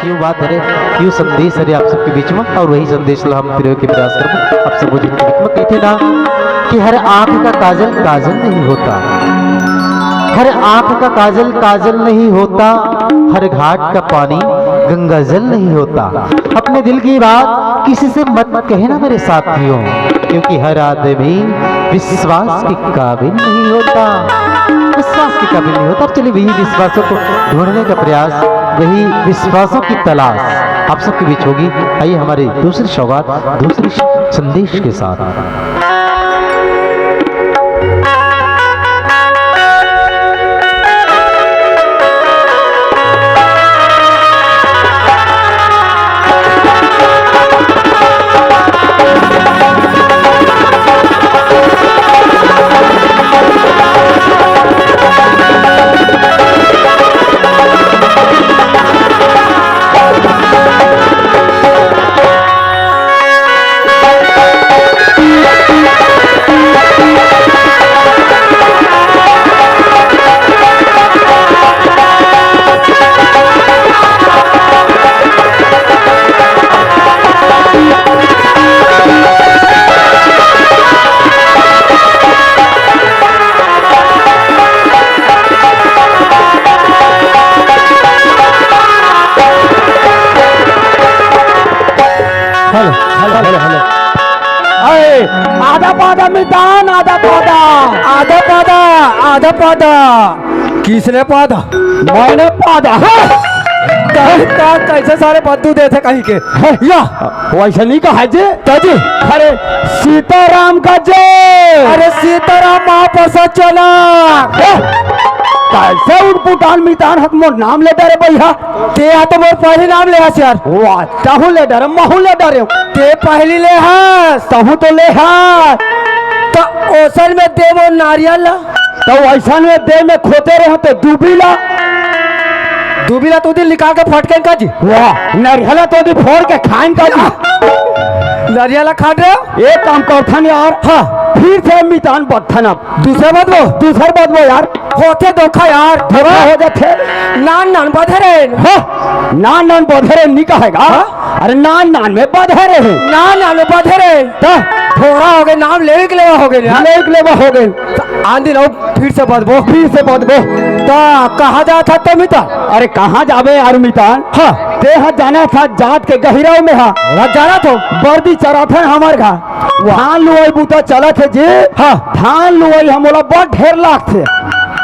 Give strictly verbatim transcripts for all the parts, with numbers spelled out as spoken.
यो बात हरे, यो संदेश हरे आप सबके बीच में, और वही संदेश ला हम फिर के प्रयास करबो आप सब जन के बीच में। कहते ना कि हर आंख का काजल काजल नहीं होता, हर आंख का काजल काजल नहीं होता, हर घाट का पानी गंगा जल नहीं होता। अपने दिल की बात किसी से मत कहना मेरे साथियों, क्योंकि हर आदमी विश्वास के काबिल नहीं होता, विश्वास के काबिल नहीं होता। चलिए, वही विश्वासों को ढूंढने का प्रयास, वही विश्वासों की तलाश आप सबके बीच होगी। आइए, हमारी दूसरी सौगात, दूसरी संदेश के साथ। Hello, hello, hello, hello. अरे, आधा पादा मितान, आधा पादा। आधा पादा, आधा पादा। किसने पादा? मैंने पादा। हाँ। कहीं का कैसे सारे बद्दू देथे कहीं के। हाँ। या। वैसे नहीं कहा जी। तो जी। अरे, सीताराम का जय। अरे, सीताराम महाप्रसाद चला। हाँ। कैसे उठपुटान मितान हक मोर नाम ले डरे भैया? ते हा तो मोर पहली नाम ले हस यार। वाह, तहूँ ले डरे, महूँ ले डरे। ते पहली ले हस। तहूँ तो ले हस। तो ओसन में दे मोर नारियल ला। तो वैसन में दे में खोते रहे तो दूबी ला। दूबी ला तो दिन निकाल के फटकेन का जी। वाह, नारियल तो दिन फोड़ के खाएन का जी। नारियल ला खाट रहे हो? एक काम करथन यार। हाँ। फिर से मितान बदथन अब। दूसरा बदबो? दूसर बदबो यार। होथे धोखा यार। धोखा हो जाथे। नान नान बधे रहे। हाँ, नान नान बधे रहे नहीं कहेगा। हाँ? अरे नान नान में बधे रहे। नान नान में बधे रहे। तो? थोड़ा हो गए, नाम लेवे के लेवा हो गए यार। लेवे के लेवा हो गए। तो आंधी रहो, फिर से बदबो। फिर से बदबो। तो कहाँ जात हस तो मितान? अरे कहाँ जाबे यार मितान? हाँ। ते हा जाना था जात के गहिराव में हा। रात जाना तो? बर्दी चराथन हमार घा। वाह। धान लुवई बूता चलत हे जी। हाँ। धान लुवई हमोला बड़ ढेर लागथे।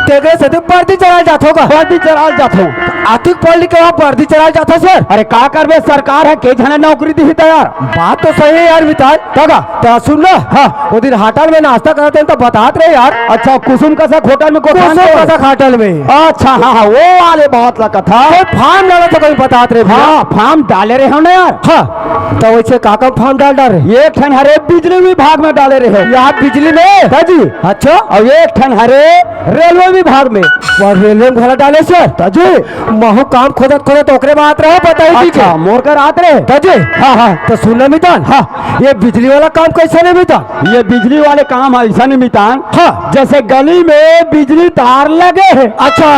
तेकरे सेती बर्दी चराल जाथो का? बर्दी चराल जाथो। आतिक पढ़ लिख के वहाँ बर्दी चराल जाथो सर? अरे का करबे, सरकार हे के झने नौकरी दिही त यार। बात तो सही है यार मितान। तगा। तो सुन ना। हाँ। वो दिन होटल में नाश्ता करत रहे तो बतात रहे यार। अच्छा, कुसुम कसक होटल में गोठान कुसुम के? कसक होटल में। अच्छा, हाँ, हाँ, वो वाले बात ला कथा। कोई फार्म डाला था, कोई बतात रहे भैया। हाँ, फार्म डाले रहे हो ना यार। हाँ। तो वैसे का का फार्म डाल डाले? एक ठन हरे बिजली विभाग में डाले रहे। यार बिजली में? हाँ जी। अच्छा। और एक ठन हरे रेलवे विभाग में। और रेलवे में घला डाले सर? हाँ जी। महू काम खोदत खोदत ओकरे बात रहे, बताई दीजिए। अच्छा, मोर कर आत रहे। हाँ जी। हाँ, हाँ। तो सुन ना मितान। हाँ। ये बिजली वाला काम कैसे नहीं मितान? ये बिजली वाले काम ऐसा नहीं मितान। हाँ। जैसे गली में बिजली तार लगे है। अच्छा,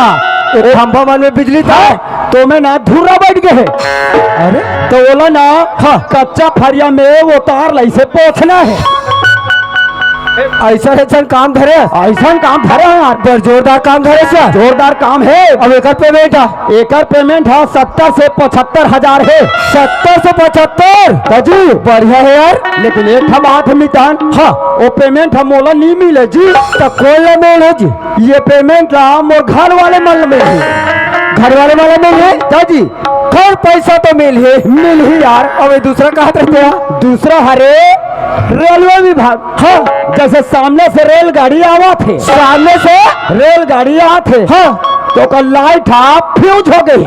एक खंभा मन में बिजली तार। हाँ, तो मैं ना धुर्रा बैठ गए है। अरे? तो बोला ना, हाँ। कच्चा फरिया में वो तार ला ऐसे पोंछना है। ऐसा ऐसा काम धरे? ऐसा काम धरे हैं यार। बड़ जोरदार काम धरे सर। जोरदार काम है। अब एकर पेमेंट है? एकर पेमेंट है सत्तर से पचहत्तर हजार है। सत्तर से पचहत्तर? तो जी। बढ़िया है यार। लेकिन एक ठा बात है मितान। हाँ। वो पेमेंट हम मोला नहीं मिले जी। तो कोन ला मिले जी? ये पेमेंट ला मोर घर वाले मन ला मिले। घर वाले मन ला मिले? तो जी। खैर पैसा तो मिलही। मिलही यार। अब ये दूसरा कहाँ रहते हैं? दूसरा हरे रेलवे विभाग। हाँ, जैसे सामने से रेलगाड़ी आवत हे। सामने से? रेलगाड़ी आवत हे। हाँ। तो ओकर लाइट हा फ्यूज हो गई।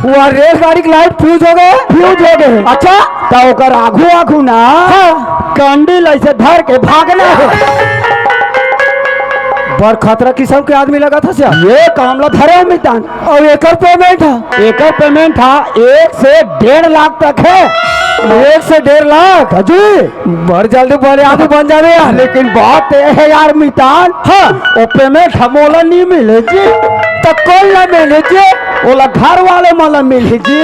वो रेलगाड़ी की लाइट फ्यूज हो गए? फ्यूज हो गए। अच्छा। तो ओकर आगू आगू ना। हाँ। कैंडल ऐसे धर के भागना है। बड़ खतरा किस्म के आदमी लगा था सर। ये काम ला धरे हो मितान। और एकर पेमेंट है? एकर पेमेंट है एक से डेढ़ लाख तक है। एक से डेढ़ लाख? हाँ जी। बड़ जल्दी बड़े आदमी बन जावे यार। लेकिन बात ये है यार मितान। हाँ। वो पेमेंट हमोला नहीं मिले जी। तो कोन ला मिले जी? ओला घर वाले मन ला मिले जी।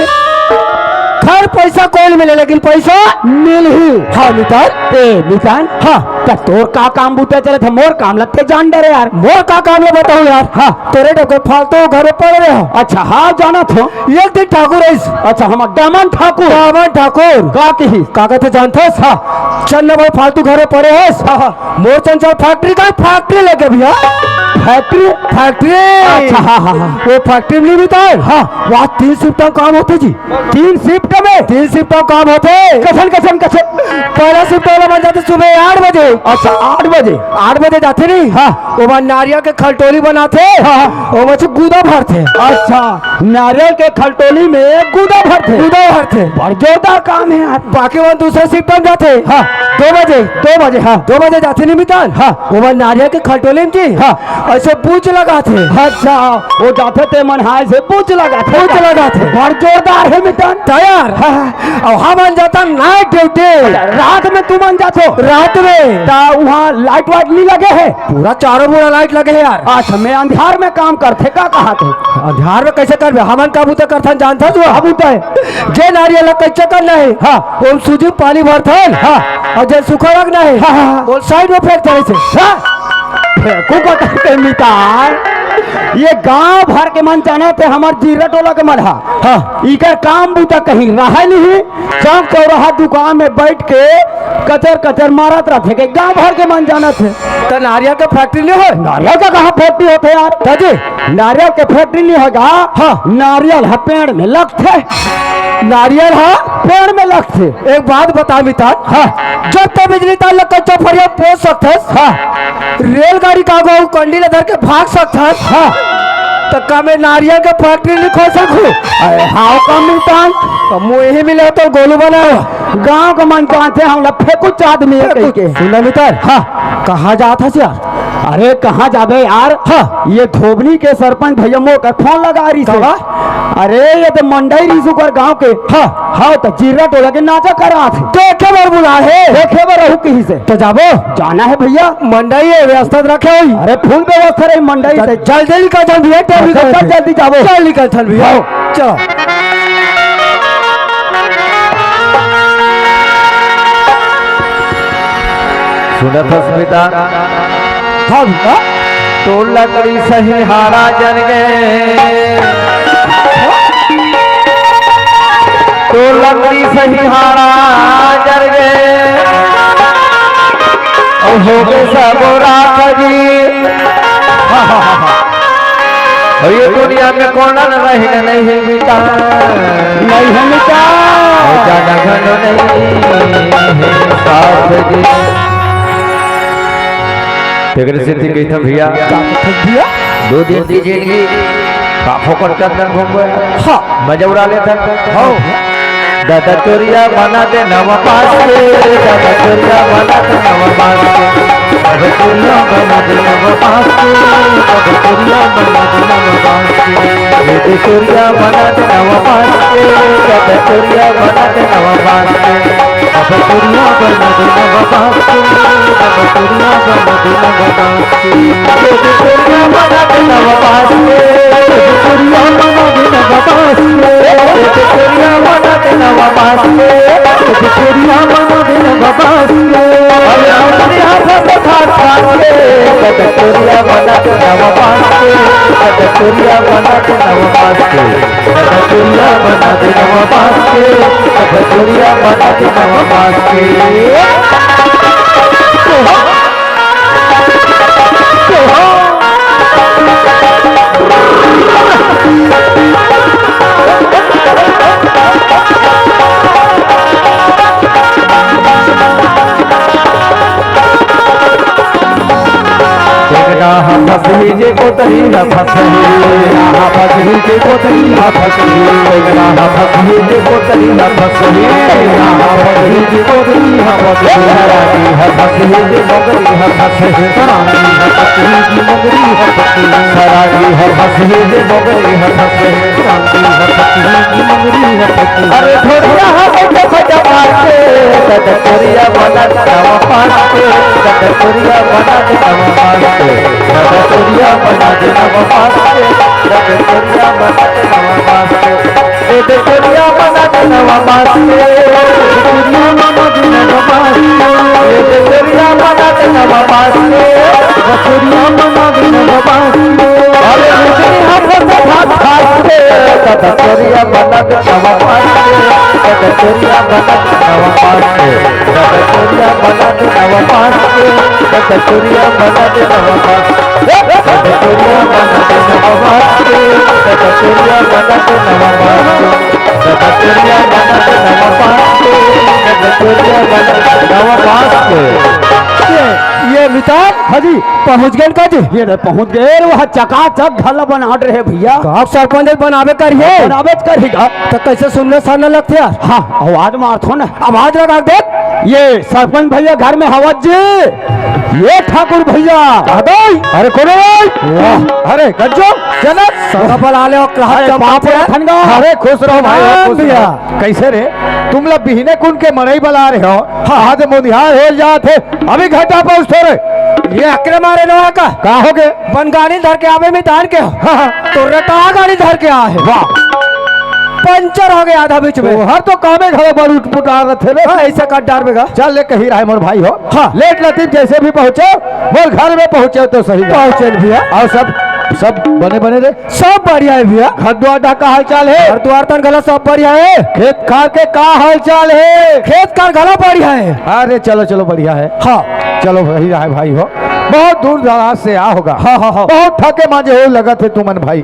हर पैसा कोई मिले, लेकिन पैसा मिलही। हाँ मितान। ए मितान। हाँ। त तोर का काम बूता चलत हे? मोर काम लगते जान डरे यार। मोर का काम ले बताऊं यार? हाँ। तोरे डे कोई फालतू घर में पड़े रहे हो। अच्छा, हाँ, जानत हो। एक दिन ठाकुर आइस। अच्छा, हमर दामन ठाकुर। दामन ठाकुर। का कही? का कहते जानथस? हाँ। चंद भाई फालतू घर में पड़े हस। हाँ, हाँ। मोर चंचल फैक्ट्री का फैक्ट्री लेके भैया। फैक्ट्री? फैक्ट्री। अच्छा, हाँ, हाँ, हाँ। वो फैक्ट्री में नहीं मितान। हाँ। वहाँ तीन शिफ्ट में काम होथे जी। तीन शिफ्ट में? तीन शिफ्ट में काम होथे। कसन, कसन, कसन? पहला शिफ्ट वाला बन जाथे सुबह आठ बजे। अच्छा, आठ बजे। आठ बजे जाथे नहीं? हाँ। ओमा नारियल के खलटोली बनाथे। हाँ, हाँ। ओमा से गूदा भरथे। अच्छा, नारियल के खलटोली में गूदा भरथे। गूदा भरथे। बड़ जोरदार काम है यार। बाकी वो दूसरा शिफ्ट में जाथे। हाँ। दो बजे। दो बजे, हाँ। दो बजे जाथे नहीं मितान। हाँ। ओमा नारियल के खलटोली में जी। हाँ। ऐसे बूच लगाथे। अच्छा, वो जाथे ते मन हाँ ऐसे बूच लगाथे। बूच लगाथे। बड़ जोरदार है मितान। तैयार। हाँ, हाँ। अउ हमन जाथन नाइट ड्यूटी। रात में तुमन जाथो? रात में। त उहाँ लाइट वाइट नहीं लगे है? पूरा चारों मुड़ा लाइट लगे है यार। अच्छा, मैं अंधियार में काम करथे, का कहा थे? अंधियार में कैसे करबे? हमन का बूता करथन जानथस वो? का बूता है? जे नारियल ला कच्चा करना है, हाँ। ओम सूजी पानी भरथन, हाँ। अउ जे सूखा रखना है, हाँ, हाँ, हाँ। वो साइड में फेंक दे से। हाँ। फेंकू का कहते मितान, ये गांव भर के मन जानथे हमर जीरा टोला के मन हा। हाँ। इकर काम बूता कहीं रहा नहीं, चौक चौराहा दुकान में बैठ के कचर कचर मारत रहथे, के गांव भर के मन जानथे। त नारियल के फैक्ट्री नहीं होय? नारियल का कहाँ फैक्ट्री होथे यार? दादी, नारियल के फैक्ट्री नहीं होगा। हाँ। नारियल ह पेड़ में लगथे। नारियल ह पेड़ में लगथे। एक बात बता मितान। हाँ। जब ते बिजली तार ल कच्चा फरिया पोंछ सकथस। हाँ। रेलगाड़ी का आगू कंडी ल धर के भाग सकथस। हाँ। त का मैं नारियल के फैक्ट्री नहीं खोल सकूं? अरे हाव का मितान, त मुँह ही मिले तो गोलू बनाओ। गांव के मन जानथे हमला फेकुच आदमी है कहिके। सुन ना मितान। हाँ। कहाँ जात हस यार? अरे कहाँ जाबे यार? हाँ। ये धोबनी के सरपंच भैया मोर कर फोन लगा रही से। का? अरे ये तो मंडई रही सुकर गांव के। हाँ। हाँ, तो जीरा टोला के नाचा करा थे। देखे बर बुला है। देखे बर रहू कहीं से। तो जाबो? जाना है भैया। मंडई है, व्यवस्था तो रखे हुई। अरे फुल व्यवस्था रही मंडई तो से। जल्दी निकल चल भैया, टाइम निकल चल, चल। जल्दी जाबो। चल निकल चल भैया। हाँ। चलो। सुनत हस बेटा? हाँ बेटा। तो लकड़ी सही हारा जर गे, तो लकड़ी सही हारा जर गे, अउ हो गे सब राख जी। हाँ, हाँ, हाँ, हाँ। अउ ये दुनिया में कोन रहिन नहीं मितान, नहीं मितान। अउ जाना घलो नहीं हे साथ जी। तेकरे सेती कहिथन भैया, भैया। दो दिन की जिंदगी का फोकट करथन घूमबे। हाँ। मजा उड़ा लेथन। हाँ। दादा तोरिया बना दे नवा पास के, दादा तोरिया बना दे नवा पास के, दादा तोरिया बना दे नवा पास के, दादा तोरिया बना दे नवा पास के, दादा तोरिया बना दे नवा पास के, दादा तोरिया बना दे नवा पास के, दादा तोरिया बना दे नवा पास के, दादा तोरिया बना दे नवा पास के। एकरा ह फसही जे कोतरी ह फसही, एकरा ह फसही जे कोतरी ह फसही, एकरा ह फसही जे कोतरी ह फसही, एकरा ह फसही जे कोतरी ह फसही, सरागी ह फसही जे मोगरी ह फसही, सरागी ह फसही जे मोगरी ह फसही, सरागी ह फसही जे मोगरी ह फसही, सरागी ह फसही जे मोगरी ह फसही। अरे ढोलिया ह बैठे भजा मार के, कटकोरिया बनत नवा पास के, कटकोरिया बनत नवा पास के, कटकोरिया बनत नवा पास के, कटकोरिया बनत नवा पास के, कटकोरिया बनत नवा बास के, बसुरिया मना दिन नवा बास के, ये बसुरिया मना दिन नवा बास के, बसुरिया मना दिन नवा बास के। अरे रुद्री हाथ से भात खास के, बसुरिया मना दिन नवा बास के, बसुरिया मना दिन नवा बास के, बसुरिया मना दिन नवा बास के, बसुरिया मना दिन नवा बास के, बसुरिया मना दिन नवा बास के, बसुरिया मना दिन नवा बास के। ये, ये मितान, हाँ जी। पहुँच गए का जी? ये रे, पहुँच गए, वो चकाचक घर ला बनावत रहे भैया। का सरपंच बनाबे करिए? बनाबे करिएगा। तो कैसे सुनने सा न लगथे यार? हाँ, आवाज मारथो ना। आवाज लगा दे। ये सरपंच भैया घर में हवत जी। ये ठाकुर भैया। का दई? अरे कोनो भाई। वाह। अरे गज्जो, जनक। सदा बला ले और कहा अरे चंपा बाप रे। रखन गा। अरे खुश रहो भाई, हाँ खुश भैया। रहो। कैसे रे? तुम लोग बिहने कुन के मड़ई बला रहे हो? हाँ। आज मुनिहार हो जात हे। अभी घटा पहुँचथो रे। ये अकरे मारे नवा का? का हो गे? बनगाड़ी धर के आवे में धान के। हाँ, हाँ। तो रटा गाड़ी धर के आ हे। वाह। पंचर हो गया आधा बीच में। तोहर तो कामे घलो बड़ उटपुटार रथे रे। हाँ, ऐसे काट डार बेगा। चल ले कही रहे मोर भाई हो। हाँ। लेट लतीफ जैसे भी पहुँचे, मोर घर में पहुँचे तो सही। पहुँचे भैया। और सब, सब बने बने रे। सब बढ़िया हे भैया। घर द्वार ढा का हाल चाल हे? घर द्वार तन घलो सब बढ़िया हे। खेत खार के का हाल चाल हे? खेत खार घलो बढ़िया हे। अरे चलो चलो बढ़िया हे। हाँ। चलो बढ़िया हे भाई हो। बहुत दूर दराज से आ होगा। हाँ, हाँ, हाँ। बहुत थके मांजे हो लगत हे तुमन भाई।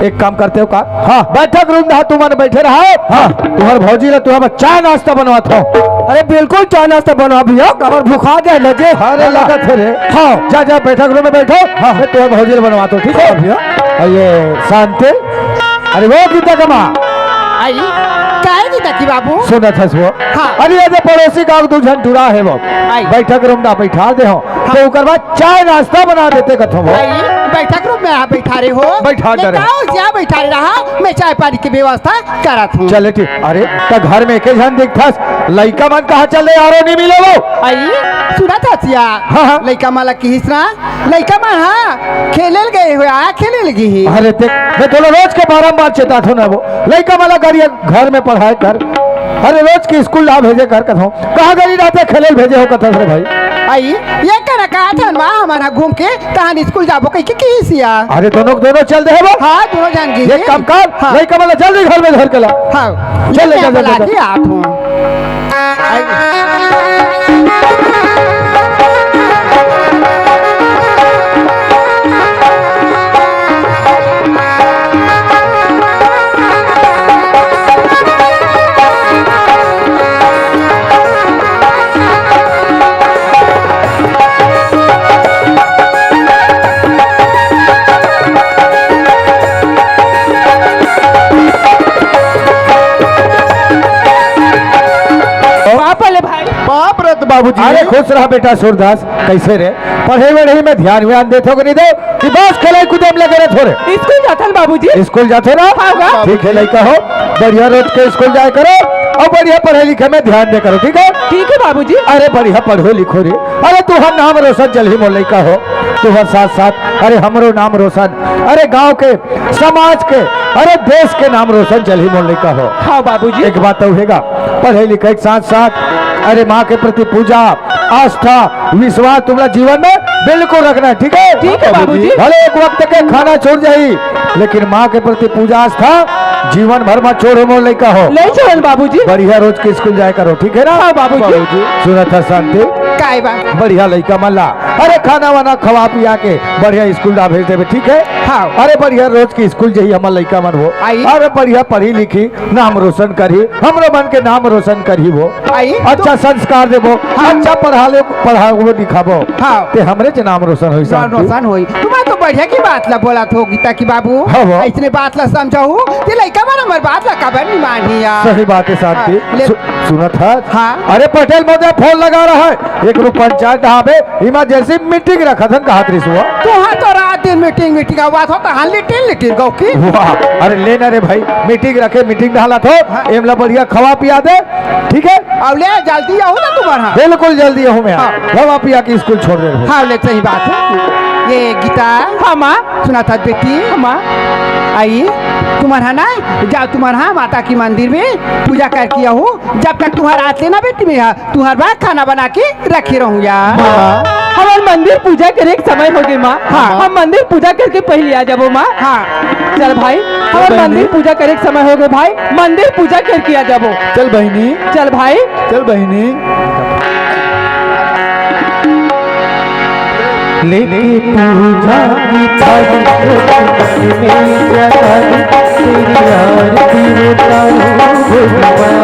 एक काम करते हो का? हाँ। बैठक रूम ढा तुमन बैठे रहो। हाँ। तुम्हर भौजी ला तुम्हर चाय नाश्ता बनवात हो। अरे बिल्कुल चाय नाश्ता बनवा भैया, काबर भुखा गए न जे। अरे लगत हे रे। हाँ। जा जा बैठक रूम में बैठो। हाँ। मैं तुम्हर भौजी ला बनवात हो, ठीक हे? हाँ भैया। और ये शांति, अरे वो गीता कमा। आई, काहे गीता की बाबू? सुनत हस वो? हाँ। अरे ये जो पड़ोसी गाँव दू झन टुरा हे वो। आई। बैठक रूम ढा बैठा दे हो। हाँ। तो ओकर बाद चाय नाश्ता बना देते कथो वो। आई, बैठक रूम में आप बैठा रहे हो। बैठा ले दे रहे। का हो, यहाँ बैठा रहे रहा, मैं चाय पानी की व्यवस्था करत हूँ। चले ठीक। अरे, त घर में एके झन दिखथस, लइका मन कहाँ चले यारो, नहीं मिले वो? आई, सुनत हस या? हाँ, हाँ। लइका मन ला किहिस ना, लइका मन, हाँ, खेले ल गए हुए, आ खेले ल गई ही। अरे देख, मैं तोला रोज के बारंबार चेतात हूँ ना वो। लइका मन ला गरिया घर में पढ़ाए कर। अरे रोज के स्कूल ला भेजे कर कथो। कहाँ गरी रहते खेले ल भेजे हो कथस रे भाई? आई, ये करा का थन मा हमारा घूम के तहान स्कूल जाबो कहि के किहिस या। अरे दोनों, दोनों चल दे हे वो। हाँ, दोनों जान गई एक ही। काम कर, हाँ। लइका मन ला जल्दी घर में धर के ला। हाँ। चल ले, ले, चल, चल, चल। के आत हूँ। बाप वाले भाई। बाप रत बाबूजी। अरे खुश रह बेटा सूरदास, कैसे रे? पढ़े वढ़े में ध्यान व्यान देथो कि नहीं दे? कि बस खेले कूदे में लगे रहे थोरे। स्कूल जाथन बाबूजी। स्कूल जाथे ना? हाँ, गा। ठीक हे लइका हो, बढ़िया रोज के स्कूल जाए करो और बढ़िया पढ़े लिखे में ध्यान दे करो, ठीक हे? ठीक हे बाबूजी। अरे बढ़िया पढ़ो लिखो रे। अरे तुहर नाम रोशन चलही मोर लइका हो, तुहर साथ साथ अरे हमरो नाम रोशन, अरे गांव के, समाज के, अरे देश के नाम रोशन चलही मोर लइका हो। हाँ बाबूजी। एक बात तो हेगा, पढ़े लिखे के साथ साथ अरे माँ के प्रति पूजा, आस्था, विश्वास तुमला जीवन में बिल्कुल रखना हे, ठीक हे? ठीक हे बाबूजी। भले एक वक्त के खाना छूट जाही, लेकिन माँ के प्रति पूजा आस्था जीवन भर में छोड़ो मोर लइका हो। नहीं छोड़न बाबूजी। बढ़िया रोज के स्कूल जाए करो, ठीक हे ना? हाँ बाबूजी। बाबूजी। सुनत हस शांति? काय बा? बढ़िया लइका मन ला अरे खाना वाना खवा पिया के बढ़िया स्कूल ला भेज देबे, ठीक हे? हाँ। अरे बढ़िया रोज के स्कूल जही हमर लइका मन वो। आई। अरे बढ़िया पढ़ी लिखी, नाम रोशन करही, हमरो मन के नाम रोशन करही वो। आई। अच्छा संस्कार देबो, हाँ। अच्छा पढ़ा ले, पढ़ाबो लिखाबो। हाँ। ते हमरे च नाम रोशन होई, नाम शांति। रोशन होई। तुमन तो बढ़िया की बात ला बोलत हो गीता की बाबू। हाँ वो। अइसने बात ला समझाहू, ते लइका मन हमर बात ला काबर नहीं मानही यार? सही बात हे शांति। हाँ, ले सु-, सुनत हस? हाँ। अरे पटेल महोदय फोन लगा रहा हे, एक रुपया पंचायत ढाबे इमरजेंसी मीटिंग रखत हन, कहत रहिस वो। तुहर तो रात दिन मीटिंग, मीटिंग आवत हो, तहां लिटिन, लिटिन गौ की। वाह, अरे ले ना रे भाई, मीटिंग रखे, मीटिंग डालत हो, हाँ। एमला बढ़िया खवा पिया दे, ठीक हे? अउ ले, जल्दी आहू ना तुम्हर हाँ। बिल्कुल जल्दी आहू मैं। हाँ। खवा पिया के स्कूल छोड़ दे रहे। हाँ, ले, सही बात हे। ए गीता। हाँ माँ। सुनत हस बेटी? हाँ माँ। आई, तुमन हा ना, जाव तुमन हा माता के मंदिर में पूजा करके आहू। जब तक तुंहर आथे ना बेटी, मैं हा तुंहर बर खाना बना के रखे रहूं या। माँ। हमर मंदिर पूजा करे के समय होगे माँ। हाँ। हम मंदिर पूजा करके पहिली आ जाबो माँ। हाँ। चल भाई, हमर मंदिर पूजा करे के समय होगे भाई, मंदिर पूजा करके आ जाबो। चल बहिनी। चल भाई। चल बहिनी। लेके पूजा की थाली, में जगाली, तेरी आरती उतारूं भोले माँ।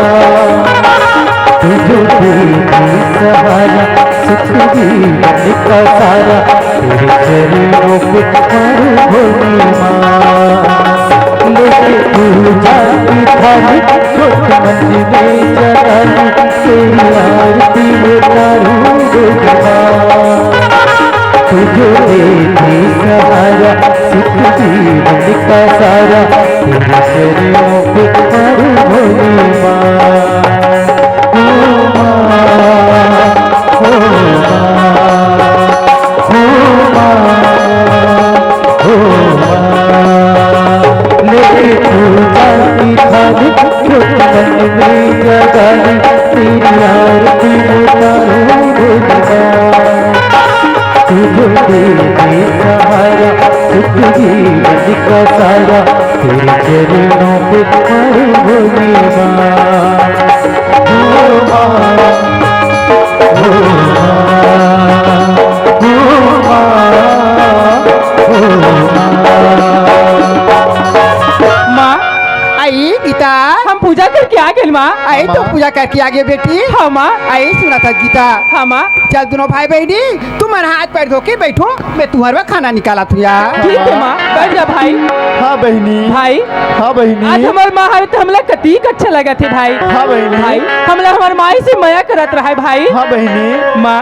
तुझे दे दे सहारा, सुख जीवन का सारा, तेरे चरणों पे मारू भोले माँ। लेके पूजा की थाली, छोट मंदिर में जगाली, तेरी आरती उतारूं भोले माँ। तुझे दे दे सहारा, सुख जीवन का सारा, तेरे चरणों पे मारू भोले माँ। ओ माँ, ओ माँ, ओ माँ, ओ माँ। ले पूजा की थाली, छोट मंदिर में जगाली, तेरी आरती उतारूं भोले माँ। तुझे दे दे सहारा, सुख जीवन का सारा, तेरे चरणों पे मारू भोले माँ। ओ माँ, ओ माँ, ओ माँ, ओ माँ। माँ। आई गीता। हम पूजा करके आ गेन माँ। आई तो माँ। पूजा करके आ गे बेटी। हाँ माँ। आई सुनत हस गीता। हाँ माँ। चल दुनों भाई बहिनी, तुमन हाथ पैर धो के बैठो, मैं तुंहर बर खाना निकालत हूँ यार। ठीक हे माँ, बैठ जा भाई। हाँ बहिनी। भाई, हाँ बहिनी। आज हमर माँ हवे त हमला कतिक अच्छा लगत हे भाई। हाँ बहिनी। भाई, हमला हमर माई से मया करत रहय भाई। हाँ बहिनी। माँ।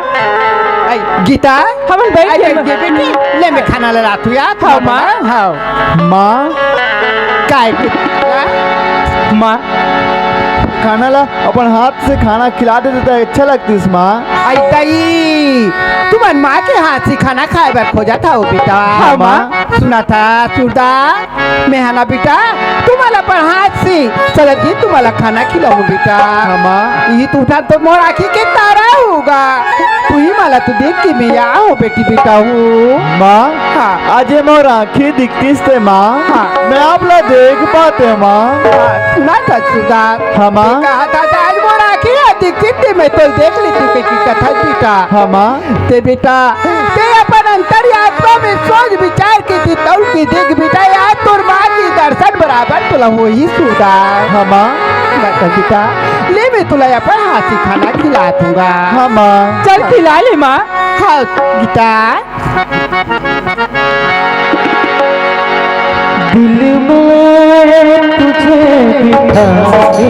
आई, गीता। हमन बैठ आई, गए बैठ माँ। गए बेटी। ले मैं खाना ला लात हूँ यार। हाँ, माँ। हाँ। माँ। काय बेटा? माँ। खाना ला अपन हाथ से खाना खिला देते त अच्छा लगतिस माँ। आई दाई, तुमन माँ के हाथ से खाना खाए बर खोजत हव बेटा। हाँ, माँ। सुनत हस सूरदास, मैं हा ना बेटा, तुमन ला अपन हाथ से सरगी तुमन ला खाना खिलाहूँ बेटा। हाँ, माँ। इही तुमन तो मोर आँखी के तारा होगा। तुही मोला तो देख के मैं या हूँ बेटी बेटा हूँ। माँ, हाँ। आज ये मोर आँखी दिखतिस ते माँ, हाँ। मैं आप ला देख पाते माँ। हाँ, सुनत हस सूरदास। हाँ, माँ। ते कहत हस आज मोर आँखी ह दिखतिस ते मैं तोला देख लेतेंव कहिके कहत हस बेटा। हाँ, माँ। ते बेटा, ते अपन अंतरात्मा में सोच विचार के चितौल के देख बेटा, या तोर माँ के दर्शन बराबर तोला होही सूरदास। हाँ, माँ। कहत हस बेटा, ले मैं तोला अपन हाथ से खाना खिला दूंगा। हाँ, माँ। चल खिला ले माँ। हाँ, गीता। दिल में तुझे बिठा के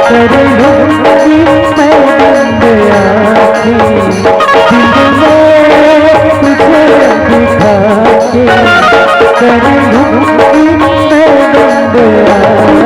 कर लूंगी मैं बंद आंखें। दिल में तुझे बिठा के कर लूंगी मैं बंद आंखें।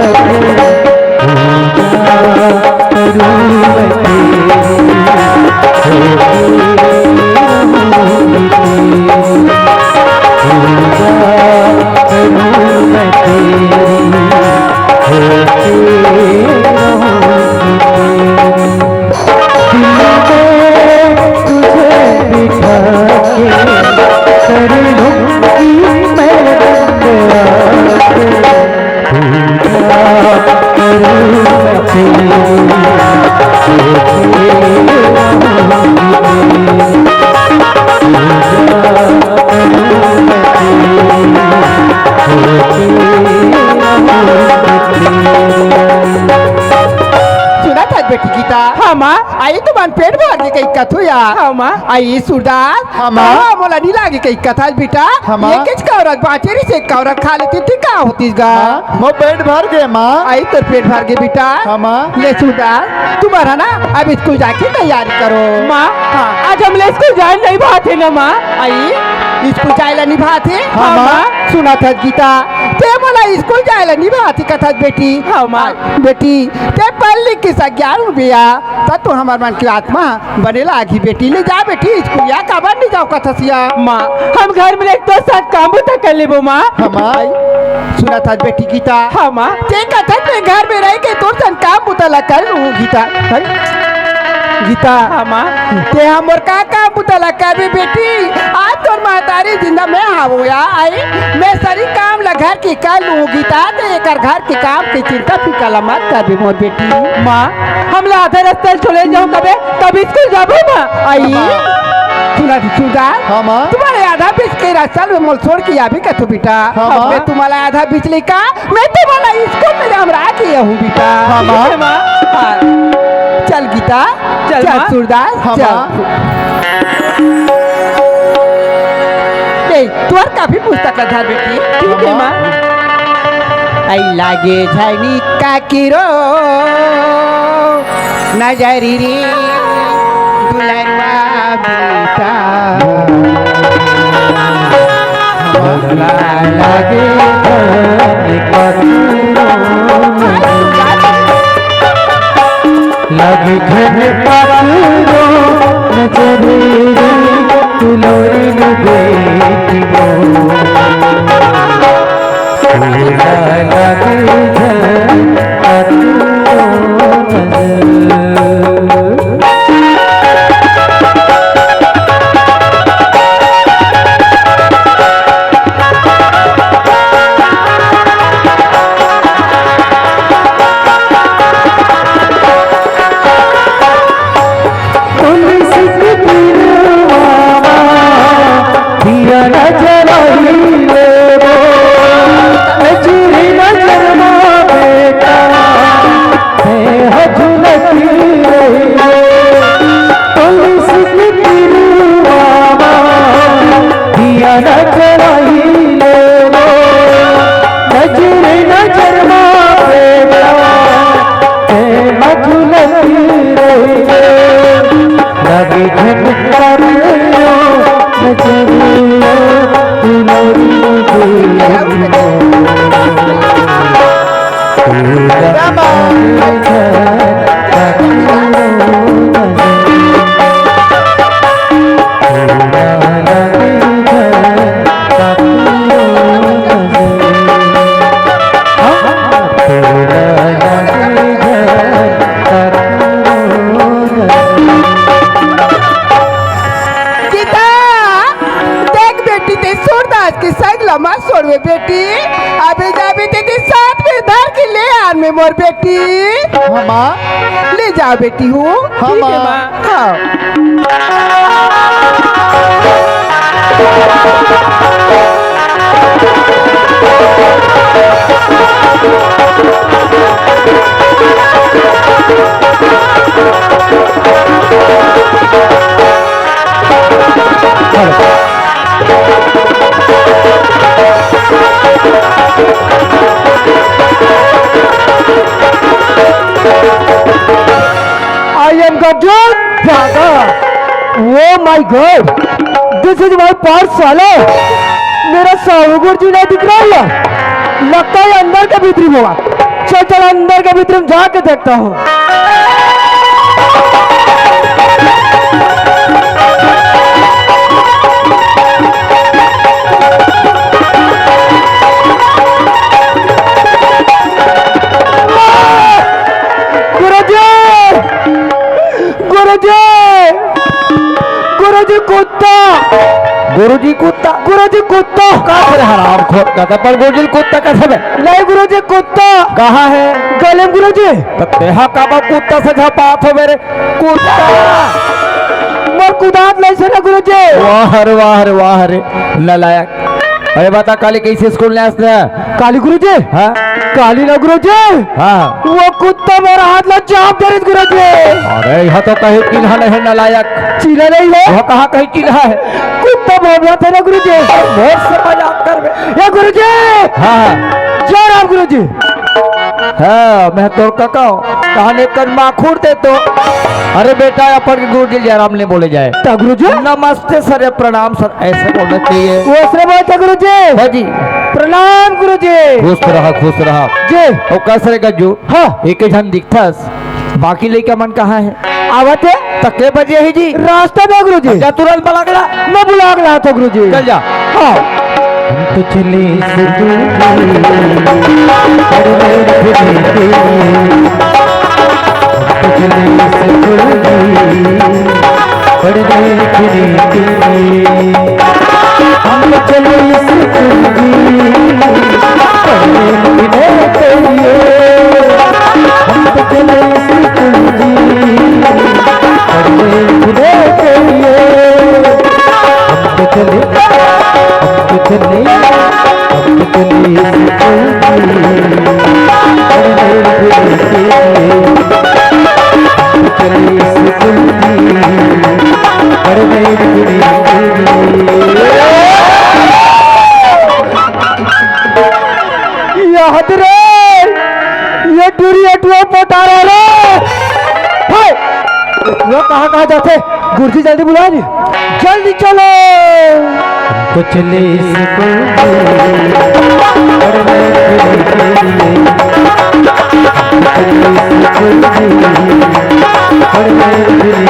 सुनत हस बेटी गीता? हाँ माँ। आई तुमन पेट भर गे कहिके कहत हव यार। हाँ माँ। आई सूरदास? हाँ माँ। हाँ, मोला नइ लागे कहिके कहत हस बेटा। हाँ माँ। एकेच कौरक बाँचे रहिस, एक कौरक खा लेतेंव त का होतिस गा? माँ, मोर पेट भर गे माँ। आई तोर पेट भर गे बेटा। हाँ माँ। ले सूरदास, तुमन हा ना अब स्कूल जाए के तैयारी करो। माँ, हाँ। आज हमला स्कूल जाए नइ भाथे ना माँ। आई स्कूल जाए ला नइ भाथे? हाँ, हाँ, माँ। माँ। सुनत हस गीता, ते मोला स्कूल जाए ला नहीं बात ही कथस बेटी। हाँ, माँ। बेटी, ते पढ़ लिख के सज्ञान हो गया, त तो हमर मन के आत्मा बने लागी बेटी। ले जा बेटी स्कूलिया, काबर नहीं जाओ कथसिया? माँ, हम घर में एक तो सब काम बुता कर लेबो माँ। हमार सुनत हस बेटी गीता। हाँ माँ। ते कथस ते घर में रह के तोर सन काम बुता ला कर लूँ गीता। हैं? गीता। हाँ माँ। ते हमर का काम बुता ला करबे बेटी? आज तोर महतारी जिंदा मैं हावो या आई। मैं सरी काम ला घर के कर लूँ गीता। ते एकर घर के काम के चिंता फिकर ला मत करबे मोर बेटी। माँ, हमला आधा रस्ता छोड़े जाओ कबे, कब स्कूल जाबो माँ? आई। सुना दी सुधा। हाँ माँ। तुम्हारे आधा बीच के रास्ता में मोल छोड़ के आबे का तू बेटा? हाँ माँ। मैं तुम्हारा आधा बीच ले का मैं तो वाला स्कूल में हमरा के यहू बेटा। हाँ, माँ। ठीक है, माँ। हाँ। चल गीता, चल, चल माँ। सूरदास, हाँ, चल। माँ। ए, तोर कापी पुस्तक ला धर बेटी। ठीक है, माँ। आई लागे झनी काकी रो नजरी रे दुलरुआ बेटा। हमरा लागे धन कतनो लागे धन कतनो नजर रे, दुलरिन बेटी मोर। हमरा लागे धन कतनो नजर। तुलसी के पिलवा मा दिया न जलाई लेबो, नजर नजर मा बेटा, मैं हथुलती रही। तुलसी के पिलवा मा दिया न जलाई लेबो, नजर नजर मा बेटा, मैं हथुलती रही। लगे झन करियो नजरियो, दुलरियो दुलरियो। गीता, देख बेटी, ते सूरदास के संग ला मत छोड़वे बेटी। अभी जाबे ते, ते साथ में धर के ले आन में मोर बेटी। हाँ, माँ। ले जाओ बेटी हो। हाँ, ठीक है, माँ। माँ। हाँ। I am Gajul Bhaga। Oh my God, this is my पाठशाला। मेरा साहू गुरुजी नहीं दिख रहा है, लगता है अंदर के भीतरी में होगा। चल चल, अंदर के भीतरी में जाके देखता हूँ। गुरुजी, गुरुजी, गुरुजी कुत्ता। गुरुजी कुत्ता? गुरुजी कुत्ता। का रे हरामखोर, का पर गुरुजी कुत्ता का सब है? नहीं गुरुजी कुत्ता। कहाँ है? गले में गुरुजी। तो तेहा काबर कुत्ता से झपात हो मेरे कुत्ता। मोर कुदात नहीं सुना गुरुजी। वाह रे, वाह रे, वाह रे, नालायक। अरे बता, काली कैसे स्कूल ले आस ना? काली गुरुजी? हाँ? काली ना गुरुजी? हाँ। वो कुत्ता मेरा हाथ ला चाप दे रही गुरुजी। अरे, यह तो कहीं चिन्हा नहीं है, नालायक। चिन्हा नहीं है? वो कहाँ कहीं चिन्हा है? कुत्ता भौंकत है ना गुरुजी। मोर से मजाक करबे। या गुरुजी। हाँ, हाँ। जय राम गुरुजी। हाँ, मैं तोर काका हूँ। कहानी कर माखुर दे तो। अरे बेटा, अपन के गुरुजी जयराम नहीं बोले जाए। ता गुरुजी? नमस्ते सर या प्रणाम सर, ऐसे बोलना चाहिए। वो ऐसे बोलते गुरुजी। जी। हाँ जी। प्रणाम गुरुजी। खुश रहा, खुश रहा। जी। अउ कस रे गज्जू? हाँ। एक झन दिखथस, बाकी लइका मन कहाँ हे? आवत हे। त के बजे हे जी? रास्ता में गुरुजी। जा तुरंत बलाक ला। मैं बलाक लात हँव गुरुजी। चल जा। हाँ। हम तो चले स्कूल जी, पढ़ने के लिए। हम तो चले स्कूल जी, पढ़ने के लिए। हम तो चले स्कूल जी, पढ़ने के लिए। हम तो चले स्कूल जी, पढ़ने के लिए। हम तो चले, हम तो चले, हम तो चले स्कूल जी, पढ़ने के लिए। हम तो चले स्कूल जी, पढ़ने के लिए। याद रे, ये टूरी एटुआ पोटारा रे। हाय, एटुआ कहाँ कहाँ जाथे? गुरुजी जल्दी बुला रे, जल्दी चलो। तो चले स्कूल जी, पढ़ने के लिए। तो चले स्कूल जी, पढ़ने के लिए।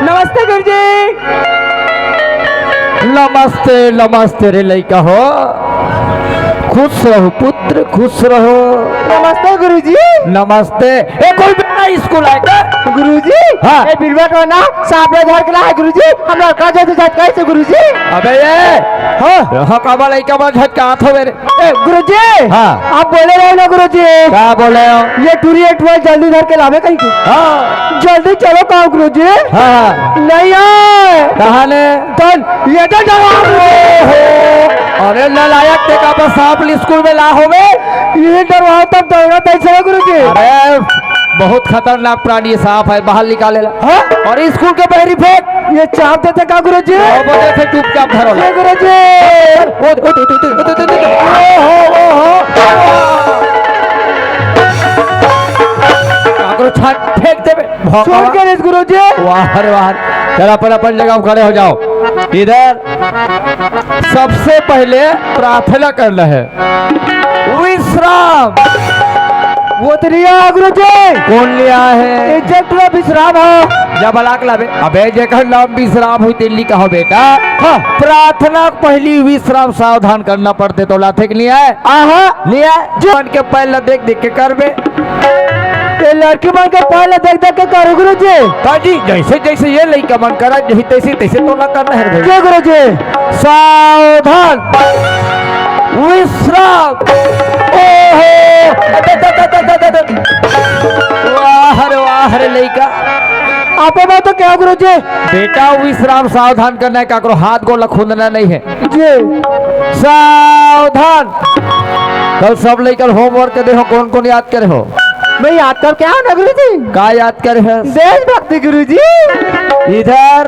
नमस्ते गुरुजी। नमस्ते, नमस्ते रे लइका हो, खुश रहो पुत्र, खुश रहो। नमस्ते गुरुजी। नमस्ते। ए, कोई बेटा स्कूल आय का? गुरुजी, हाँ। ए बिलवा का ना सांप ला झटका हे गुरुजी, हम लड़का जैसे झटका हे गुरुजी। अबे ये, हाँ। रहो काबर लइका मन झटकात हवे रे। ए, गुरुजी। हाँ। आप बोले रहे ना गुरुजी। का बोले हो? ये टूरी एटुआ ल जल्दी धर के लावे कहिके। हाँ। जल्दी चलो कहा गुरुजी। हाँ। नहीं आय। कहाँ ले? तन, ये तो डरवा। ओहो। अरे नालायक, ते का बस सांप ल स्कूल में ला होवे? ये डरवा तब दौड़ा तैसे है गुरुजी। अरे बहुत खतरनाक प्राणी सांप हे, बाहर निकाले ला। हाँ? अउ स्कूल के बहरी फेंक। ये चाप देथे का गुरुजी? नौ बजे से चुपचाप धरो ला। ये गुरुजी। ओ, ओ, ओ, ओ, ओ, ओ, ओ, ओ। काकरो छाट फेंक देबे। भौंकवा। छोड़ के रे गुरुजी। वाह रे वाह। चल अपन अपन जगह में खड़े हो जाओ। इधर सबसे पहले प्रार्थना करना है। विश्राम। वो तो नहीं आया गुरुजी। कोन ले आय हे? इज्जत ला विश्राम हो। जा बलाक लाबे। अबे जेकर नाम विश्राम होही तेला कहो बेटा। हाँ। प्रार्थना के पहिली विश्राम सावधान करना पड़थे, तोला आथे के नहीं आय? आहा। नहीं आय? जो मन के पैर ला देख देख के करबे। ये लड़की मन के पैर ला देख देख के करो गुरुजी। हाँ जी, जैसे जैसे ये लइका मन करा, यही तैसे तैसे तोला करना हे रे भाई। जी गुरुजी। सावधान, विश्राम। ओहो, अरे, अरे, अरे। वाह रे, वाह रे लइका। आपे बात तो क्या गुरुजी? बेटा, विश्राम सावधान करना हे, काकरो हाथ गोड़ ला खुंदना नहीं हे। जी। सावधान। कल सब लइका ल homework दे हो, कोन कोन याद करे हो? मैं याद करके आया ना गुरुजी। का याद करे हस? देशभक्ति गुरुजी। इधर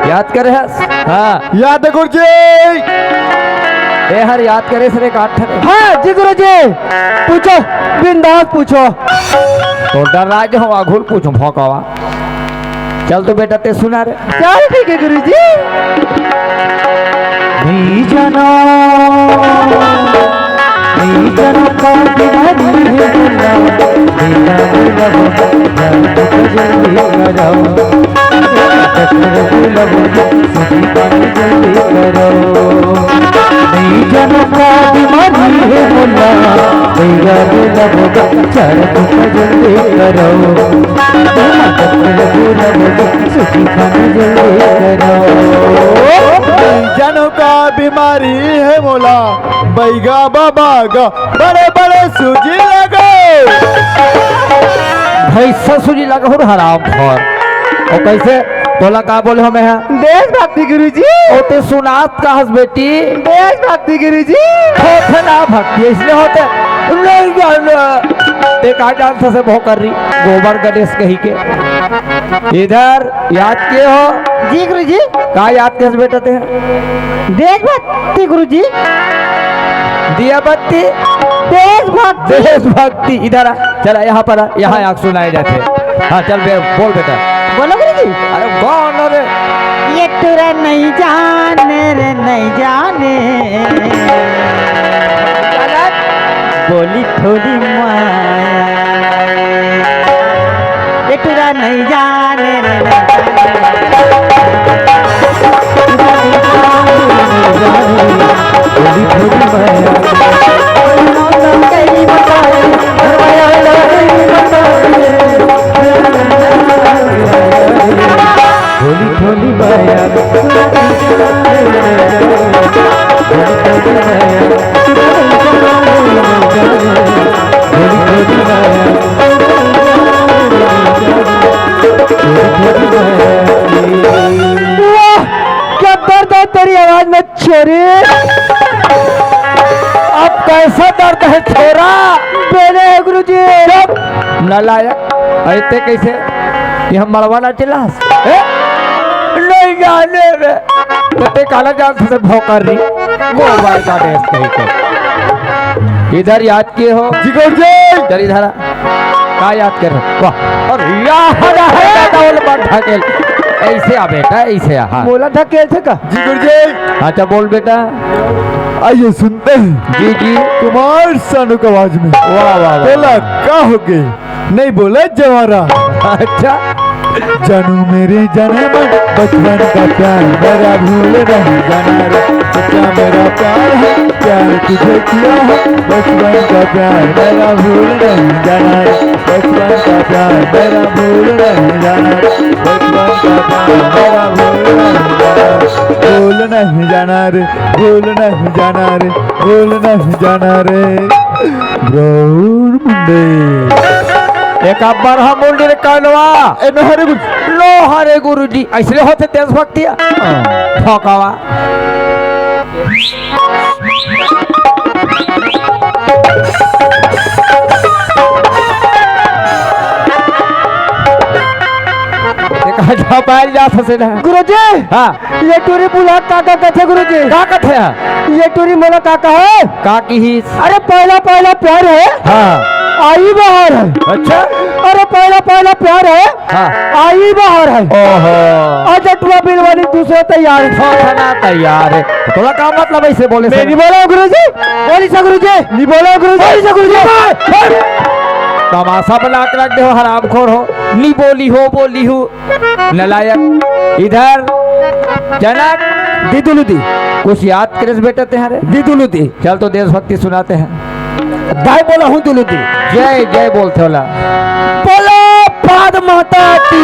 याद करे हस? हाँ। याद हे गुरुजी। ए हर याद करे हस रे काठ रे। हाँ जी गुरुजी, पूछो, बिंदास पूछो। तो डर राज हो, आघुल पूछो भौंकवा। चल तो बेटा, ते सुना रे। चल ठीक हे गुरुजी। नहीं जानो, नहीं जानो का बीमारी हे मोला, मेरा मेरा हो, जान तो जल्दी आ जाओ। डॉक्टर बुलाओ, सुधी पानी जल्दी करो। नहीं जानो का बीमारी हे मोला, मेरा मेरा हो, जान तो जल्दी करो। जनों का बीमारी हे मोला, बैगा बाबा गा बड़े बड़े सूजी लगे। भैंसा सूजी लगे हो हराम खोर। अउ कैसे? तोला का बोले हो मैं? देशभक्ति गुरुजी। अउ ते सुनात का हस बेटी? देशभक्ति गुरुजी। होथे ना भक्ति, इसलिए होथे। नहीं जाना। ते का जानथस भौंकरी, गोबर गणेश कहिके। इधर याद किए हो? जी गुरुजी। का याद किए हस बेटा ते? देशभक्ति गुरुजी। दिया बत्ती। देशभक्ति। देशभक्ति। इधर आ, चला यहाँ पर आ, यहाँ आके सुनाए जाथे। हाँ चल बे, बोल बेटा। बोलो गुरुजी। अरे कौन रे? नहीं जाने रे, नहीं जाने। बोली थोड़ी माया। ये टुरा नहीं जाने रे, नहीं जाने। बोली थोड़ी माया। बोली थोड़ी माया। वाह, क्या दर्द है तेरी आवाज में छोरी। अब कैसा दर्द है छोरा? बेले है गुरुजी। चुप, नालायक, ऐते कैसे? ये हम मड़वा ना चिल्लास? ए? नहीं जाने रे। तो ते काला जान से भौंकर रही। वो बार का देश कहीं को। इधर याद किए हो? जी गुरुजी। इधर, इधर आ। का याद कर रहे? वाह। और यहाँ है दादा, वो लंबा ढकेल। ऐसे आ बेटा, ऐसे आ। हाँ। बोला ढकेल थे का? जी गुरुजी। अच्छा बोल बेटा। आइए सुनते हैं। जी, जी। कुमार सानू की आवाज में। वाह, वाह, वाह। बोला, का हो गए? नहीं बोला जवारा। अच्छा। जानू मेरे जाने मन, बचपन का प्यार मेरा भूल नहीं जाना रे। सच्चा मेरा प्यार है, प्यार तुझे किया है। बचपन का प्यार मेरा भूल नहीं जाना रे। बचपन का प्यार मेरा भूल नहीं जाना रे। बचपन का प्यार मेरा भूल नहीं जाना रे। भूल नहीं जाना रे, भूल नहीं जाना रे, भूल नहीं जाना रे। गौर मुंडे। एक अब्बर हा मुंडी रे कनवा। ए, नो हरे गुरु। नो हरे गुरुजी। ऐसने होथे देशभक्ति। हाँ। ठोकावा। एक हजार बैल जा फंसे ना। गुरुजी। हाँ। ये टूरी बुला का का कथे गुरुजी? का कथे? ये टूरी मोला का का है? का किहिस? अरे पहला पहला प्यार है। हाँ। आई बाहर है। अच्छा। अरे पहला पहला प्यार है। हाँ। आई बाहर है। ओहो। अजटुआ बिलवानी दूसरा तैयार है। सोचना तैयार है। तोला का मतलब ऐसे बोले से? मैं नहीं बोला गुरुजी। बोली सा गुरुजी। नहीं बोला गुरुजी। बोली सा गुरुजी। तमाशा बना के रख दे हो हरामखोर हो। नहीं बोली हो, बोली हो। नलायक, इधर जनक। दीदुलू दी। कुछ याद करेस बेटा तेहरे? दीदुलू दी। चल तो देशभक्ति सुनाते हैं। दाई बोला हूँ दुलू दी। जय जय बोलते होला। बोलो भारत माता की।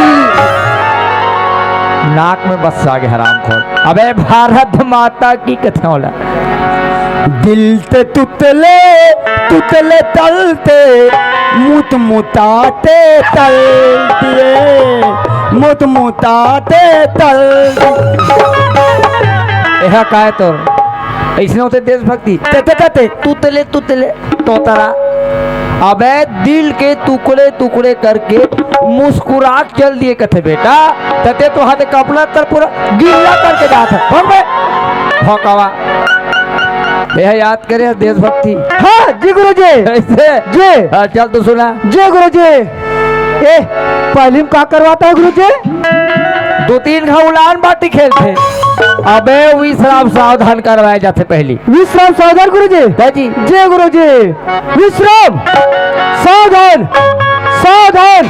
नाक में बस आ गए हरामखोर। अबे भारत माता की कथे होला। दिल ते तुतले, तुतले तलते, मुत मुताते तल दिए, मुत मुताते तल दिए। एहा काय तोर? ऐसने होथे देशभक्ति। ते, ते, ते, ते। तुतले, तुतले, तोतरा। अबे दिल के टुकड़े, टुकड़े करके मुस्कुरा चल दिए कथे बेटा, तते तो हाथे कपड़ा तर पूरा गिल्ला करके जात है। भग बे। भौकावा। यह याद करे देशभक्ति। हाँ, जी गुरुजी। ऐसे? जी। हाँ, चल तू सुना। जी गुरुजी। ए, पहली में का करवाता है गुरुजी? दो तीन घा उलान बाटी खेलथे। अबे विश्राम सावधान करवाए जाथे पहली। विश्राम सावधान गुरुजी। जी। जी गुरुजी। विश्राम, सावधान, सावधान।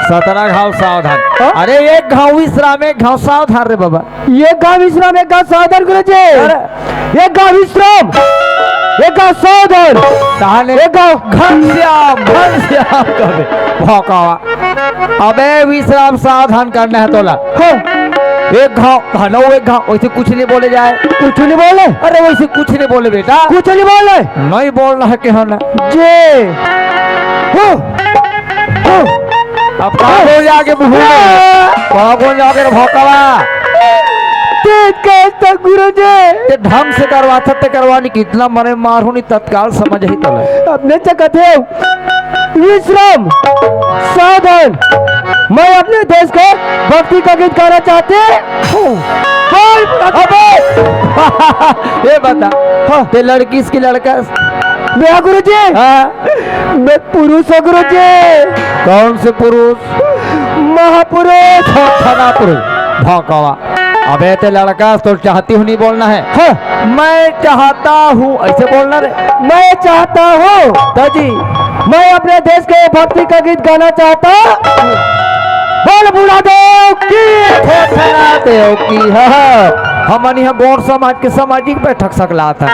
सतरा घाव सावधान। हाँ? अरे एक घाव विश्राम, एक घाव सावधान रे बाबा। एक घाव विश्राम, एक घाव सावधान गुरुजी। अरे। एक घाव विश्राम, एक घाव सावधान। ताहले एक घाव घनश्याम, घनश्याम कबे। भौकावा। अबे विश्राम सावधान करना है तोला। हाँ। एक घाव, हनो एक घाव, वैसे कुछ नहीं बोले जाए। कुछ नहीं बोले? अरे वैसे कुछ नहीं बोले बेटा। कुछ नहीं बोले? नहीं बोलना है कि है ना? जे। हो। हो। अब का बोल जाके मुंह में? का बोल जाके रे भौकावा? तेज कैसे गुरुजी? ते ढंग से करवा सकते करवानी कितना मने मारू नहीं तत्काल समझ ही तले। अपने चकत है। विश्राम, सावधान, मैं अपने देश के भक्ति का गीत गाना चाहती हूँ। बोल, अबे! ये बता, हाँ। ते लड़की इसकी लड़का? मैं गुरुजी। हाँ। मैं पुरुष हूँ गुरुजी। कौन से पुरुष? महापुरुष। थना पुरुष। भौकावा। अबे ते लड़का, तो चाहती हूँ नहीं बोलना है। हाँ। मैं चाहता हूँ, ऐसे बोलना रे। मैं चाहता हूँ। तो जी। मैं अपने देश के भक्ति का गीत गाना चाहता। बोल बूढ़ा देव की। थोथना देव की। हाँ, हाँ। हमन यहाँ गौर समाज के सामाजिक बैठक सकलात है।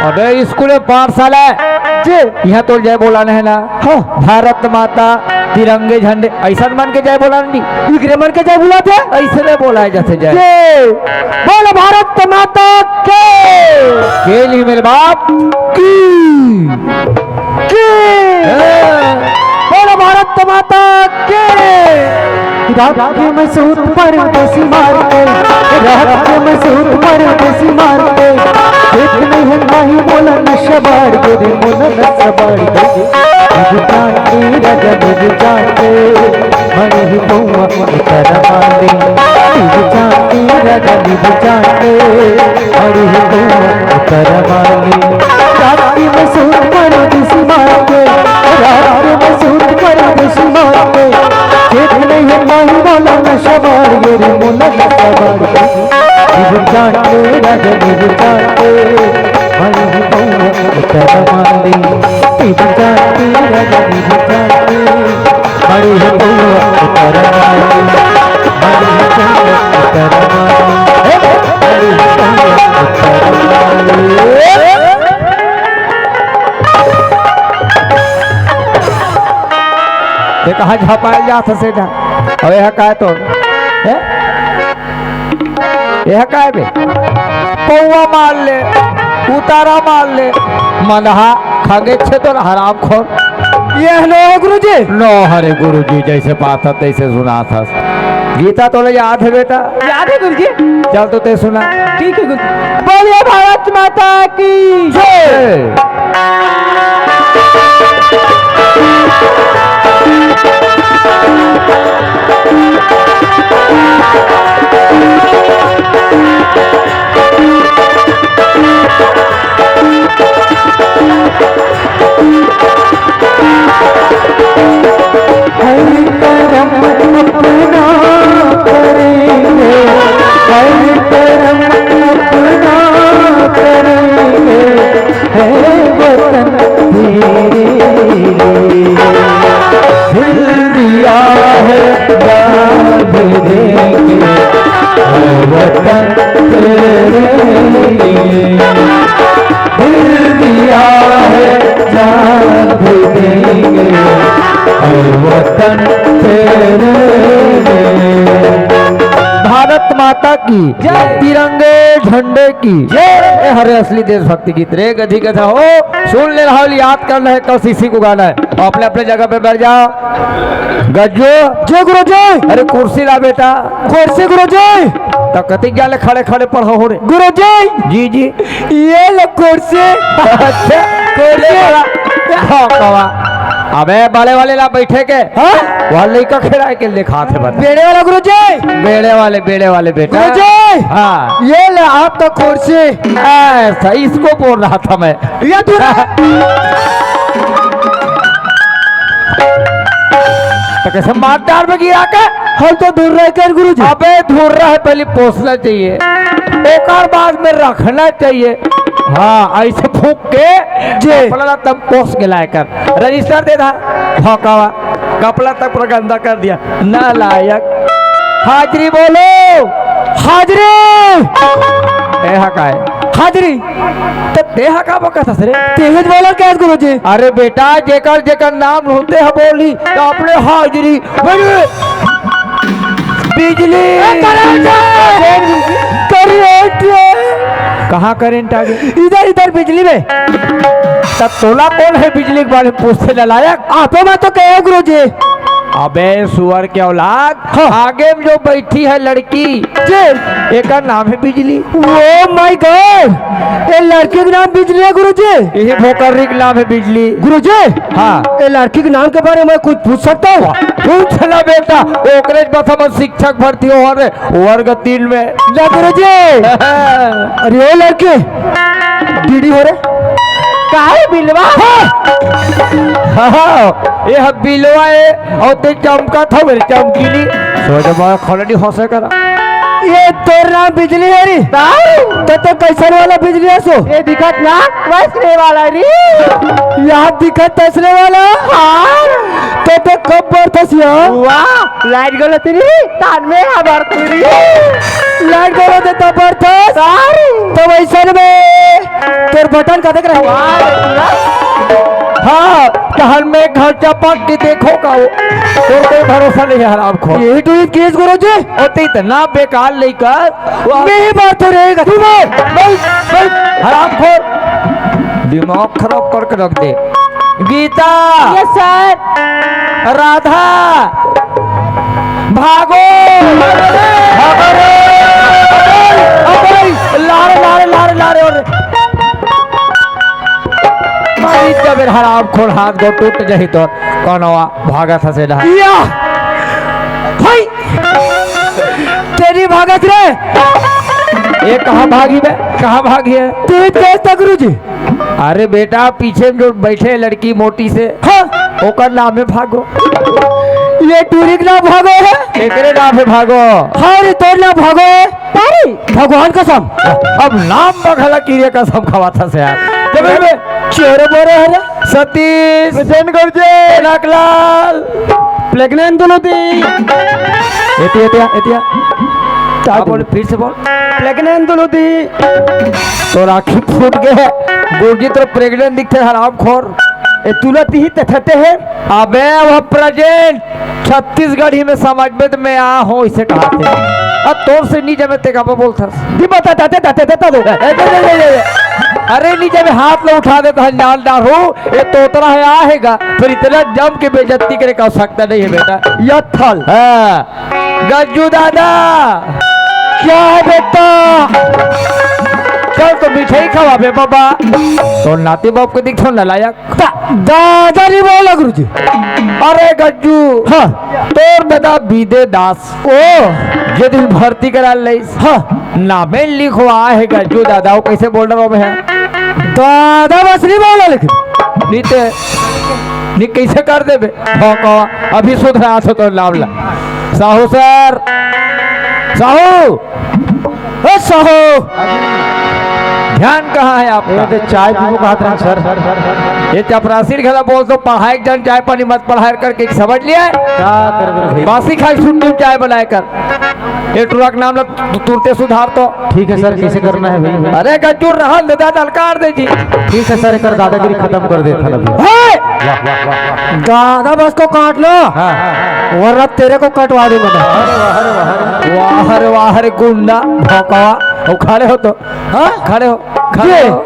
अबे स्कूल पाठशाला। जी। यहाँ तो जय बोलाना है ना। हाँ। भारत माता, तिरंगे झंडे, ऐसन मन के जय बोला नहीं। इकरे मन के जय बोला थे। ऐसने बोलाए जाथे जय। जय। बोल भारत माता के। के नहीं मेरे बाप की। की। हाँ। बोल भारत माता के। रात के मैं सूत परदेसी मार के, रात के मैं सूत परदेसी मार के, देख नहीं है माही बोला नशा बार के, रे मोला नशा बार के। निज जान के राजा निज जान के, मणि ही पौवा उतर माले। निज जान के राजा निज जान के, मणि ही पौवा उतर माले। रात के मैं सूत परदेसी मार के, रात के मैं सूत परदेसी मार के, देख नहीं है माही बोला नशा बार के, रे मोला नशा बार के। निज जान के राजा निज जान के, मणि ही पौवा उतर माले। निज जान के राजा निज जान के, मणि ही पौवा उतर माले। मणि ही पौवा उतर माले। मणि ही पौवा उतर माले। ते कहाँ झपाए जात हसे ना? अबे, यह काय तो? हैं? यह काय बे? पौवा मार ले, उतारा मार ले, मंदहा खंगे छे तो हरामखोर। यह नो है गुरुजी। नो हरे गुरुजी, जैसे पाता तैसे सुना था। गीता तोला याद है बेटा? याद है गुरुजी। चल तो ते सुना। ठीक है गुरुजी। बोलिए भारत माता की जय। हर करम अपना करेंगे, हर करम अपना करेंगे, है वतन तेरे लिए। दिल दिया है जान भी देंगे, है वतन तेरे लिए। दिल दिया है जान भी देंगे, हर वतन तेरे लिए। भारत माता की जय। तिरंगे झंडे की जय। ए हरे असली देशभक्ति गीत रे गधी गधा हो। सुन ले राहुल, याद करना है, कल सीसी को गाना है। अपने अपने जगह पे बैठ जाओ। गज्जो। जय गुरु जी। अरे कुर्सी ला बेटा। कुर्सी गुरु जी। तो कतिक जाले खड़े खड़े पढ़ो हो रे। गुरु जी। जी जी। ये लो कुर्सी। अच्छा। कुर्सी। हाँ, कवा। अबे बड़े वाले ला बैठे के। हाँ? वहाँ लइका खड़ा है के लिखा थे बता। बेड़े वाला गुरु जी। बेड़े वाले, बेड़े वाले बेटा। गुरु जी। हाँ। ये ले आपका कुर्सी। ऐसा इसको बोल रहा था मैं। ये दूर। तो कैसे मार डार में गिरा के? हम तो दूर रह कर गुरु जी। अबे दूर रह, पहले पोसना चाहिए, ओकर बाद में रखना चाहिए। हाँ, ऐसे फूंक के जे। कपड़ा ला तब पोस के लाए कर। रजिस्टर दे दा। भौकावा, कपड़ा तक पूरा गंदा कर दिया। नालायक। हाजिरी बोलो। हाजिरी। ए हा काय? हाजिरी। तो तेहा का बकत हस रे? तेहज बोला क्या गुरु जी? अरे बेटा, जेकर जेकर नाम होते ह बोली, तो अपने हाजिरी। बिजली। ए, करंट है। करंट है। कहाँ करंट आ गया? इधर, इधर बिजली में। तब तोला कौन है बिजली के बारे में पूछते नालायक? आप मैं तो कहे गुरु जी। अबे सुअर के औलाद, हाँ। आगे में जो बैठी है लड़की, जी। एकर नाम है बिजली। Oh my God! ये लड़की के नाम बिजली है गुरु जी। यही भोकर्री के नाम है बिजली। गुरु जी, हाँ। ये लड़की के नाम के बारे में कुछ पूछ सकता हूँ? पूछ ना बेटा, ओकरे बस हमर शिक्षक भर्ती हो रे, वर्ग तीन में। ना गुरु जी। अरे ओ लड़की, डीडी हो रे। काहे बिलवा? हाँ। हाँ, ये ह बिलवा है, और ते चमका था मेरे चमकीली। सोच बड़ा खलनी हंसे करा। ये तो नाम बिजली हे री। ताऊ। तो, तो कैसन वाला बिजली हे सो? ये दिखत ना, वैसने वाला री। यहाँ दिखत तैसने वाला? हाँ। तो, तो कब बरतस यहाँ? वाह, लाइट गलो तेरी, तान में यहाँ बरती री। लाइट गलो ते तब बरतस? ताऊ। तो वैसन में तोर बटन कतक रहे? वाह, रे पूरा। हाँ, तहन में घर चपक के देखो का वो। तोर कोई भरोसा नहीं है, हरामखोर। यही तो एक केस गुरुजी। ओ, ते इतना बेकार लइका। वो नहीं बात हो रहेगा। तू बोल, बोल, बोल। हरामखोर। दिमाग खराब करके रख दे। गीता। Yes sir. राधा। भागो। भागो रे। अबे, लारे, लारे, लारे, लारे, और मारी जबे हरामखोर, हाथ गो टूट जाही तो कौनवा भागत हसे डहा। या। हाय। तेरी भागत रे। ये कहाँ भागी बे? कहाँ भागी है? तू ही तेज था गुरुजी। अरे बेटा, पीछे में जो बैठे लड़की मोटी से, हाँ। ओकर नाम है भागो। ये टूरी के नाम भागो है। एकरे नाम है भागो। हाँ रे, तोर नाम भागो है। अरे, भगवान कसम। अब नाम बघला कीरे कसम खवात हस यार। जब मैं चेहरे बोरे है ना? सतीश। प्रसन्न गुरुजी। कनकलाल। प्रेग्नेंट दोनों दी। एतिया, एतिया, एतिया। हाँ, बोल, फिर से बोल। प्रेग्नेंट दोनों दी। तोर आँखी फूट गे। गुरुजी, तोर प्रेग्नेंट दिखते, हरामखोर। ए, तुला तिही तथते है। अबे, वो प्रेजेंट छत्तीसगढ़ी में समझ में तो मैं आ हूँ, इसे कहा थे। अब तोर से नहीं जमे, ते का बोलता? दी बता, ताते, ताते, ताते दो। ए, दे, दे, दे, दे, दे। अरे, नहीं जमे, हाथ लो उठा देता है, जान डार हूँ। ये तोतरा है, आ है गा। फिर इतना जम के बेइज्जती करे का आवश्यकता नहीं है, बेटा। यथल। हाँ। गज्जू दादा। क्या है बेटा? चल तो मिठाई खवा बे बाबा। तो नाती बाप को दिखो नालायक। दा-, दादा नहीं बोला गुरुजी। अरे गज्जू। हाँ। तोर बेटा बीदे दास। ओ। जे दिन भर्ती करा लइस। हाँ। नामे लिखवा है गज्जू दादा, वो कैसे बोल रहा हूँ मैं? दादा बस नहीं बोला लेकिन। नहीं ते, नहीं कैसे कर देबे? भौंकवा, अभी सुधरा तो, तो नाम ला। साहू सर, साहू, ओ साहू। ध्यान कहाँ है आपका? ये तो चाय पीबो कहत रहन सर। ये चपरासी घला बोल दो, पढ़ाई के जन चाय पानी मत पढ़ाई करके, समझ लिया? क्या करबे भाई? बासी खाई छुट्टी में चाय बनाए कर। ये टुरा के नाम ला तु-, तुरते सुधार तो। ठीक है सर, कैसे करना है भाई? अरे गज्जू रहन दे, दा ललकार दे जी। ठीक है सर, एकर दादागिरी खत्म कर देता ना अभी। हे! वाह, वाह, वाह, वाह। दादा बस को काट लो। हाँ। वरना तेरे को कटवा दूंगा मैं। वाह रे वाह रे गुंडा भौंकवा। वो खड़े हो तो। हाँ? खड़े हो, खड़े ये। हो।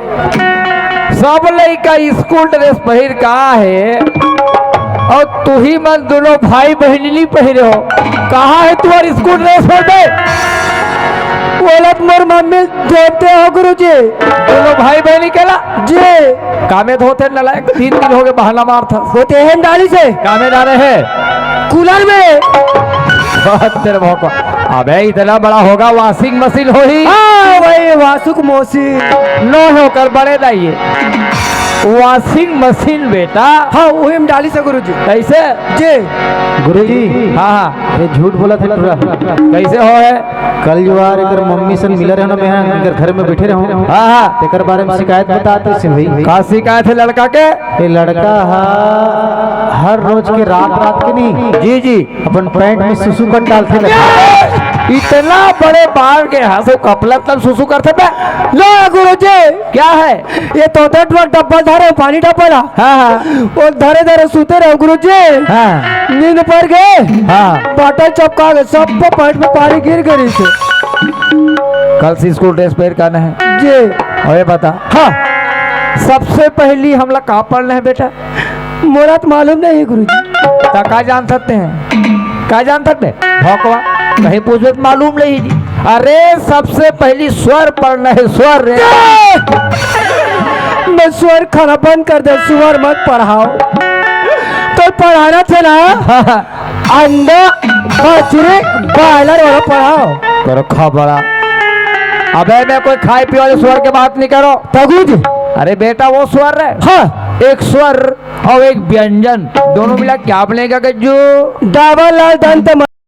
सब लइका स्कूल ड्रेस पहिर का है, और तू ही मन दोनों भाई बहन नहीं पहिरे हो। कहाँ है तुम्हारी स्कूल ड्रेस पहिर बे? बोलत मोर मम्मी देते हो गुरुजी। दोनों भाई बहन के ला? जी। कामे धोते नलायक, तीन दिन हो गए बहाना मारता। वो तेहन डाली से। कामे डाले है? कूलर में। बहुत तेरे भौंकवा। अबे इतना बड़ा होगा, वॉशिंग मशीन होही। हाँ, वही वासुक मशीन। नो होकर बड़े दाइये। वॉशिंग मशीन बेटा। हाँ, वही में डाली से गुरुजी। कैसे? जी। गुरुजी। हाँ, हाँ। ये झूठ बोला था टुरा। कैसे हो है? कल जो आर एकर मम्मी सन मिला रहे ना, मैं एकर घर में बैठे रहूं। हाँ, हाँ। तेकर बारे में शिकायत बता तो से भाई। का शिकायत है लड़का के? ये लड़का हा हर रोज के रात, रात के नहीं। जी, जी। अपन पैंट में सुसु कर डालते लगे। इतना बड़े बाल के हंसो कपला तब सुसु करते बे? लो गुरुजी। क्या है? ये तो दस बार डब्बा धरे, पानी डब्बा ला। हाँ, हाँ। वो धरे धरे सूते रहो गुरुजी। हाँ। नींद पड़ गए। हाँ। बॉटल चपका गए, सब पैंट में पानी गिर गई से। कल से स्कूल ड्रेस पहन के आना है। जी। और ये बता। हाँ। सबसे पहली हमला का पढ़ना है बेटा? मोला तो मालूम नहीं है गुरुजी। ता का जान सकते हैं? का जान सकते हैं? भौंकवा, कहीं पूछबे तो मालूम नहीं जी। अरे सबसे पहली स्वर पढ़ना है, स्वर रे। मैं स्वर खाना बंद कर दे, स्वर मत पढ़ाओ। तो पढ़ाना थे ना। अंडा, बछरी, बॉयलर वाला पढ़ाओ। करो खबड़ा। अबे मैं कोई खाए पीए वाले स्वर के बात नहीं करो। तगुज। अरे बेटा वो स्वर है। हाँ। एक स्वर और एक व्यंजन, दोनों मिला क्या बनेगा गज्जू? डबल दंत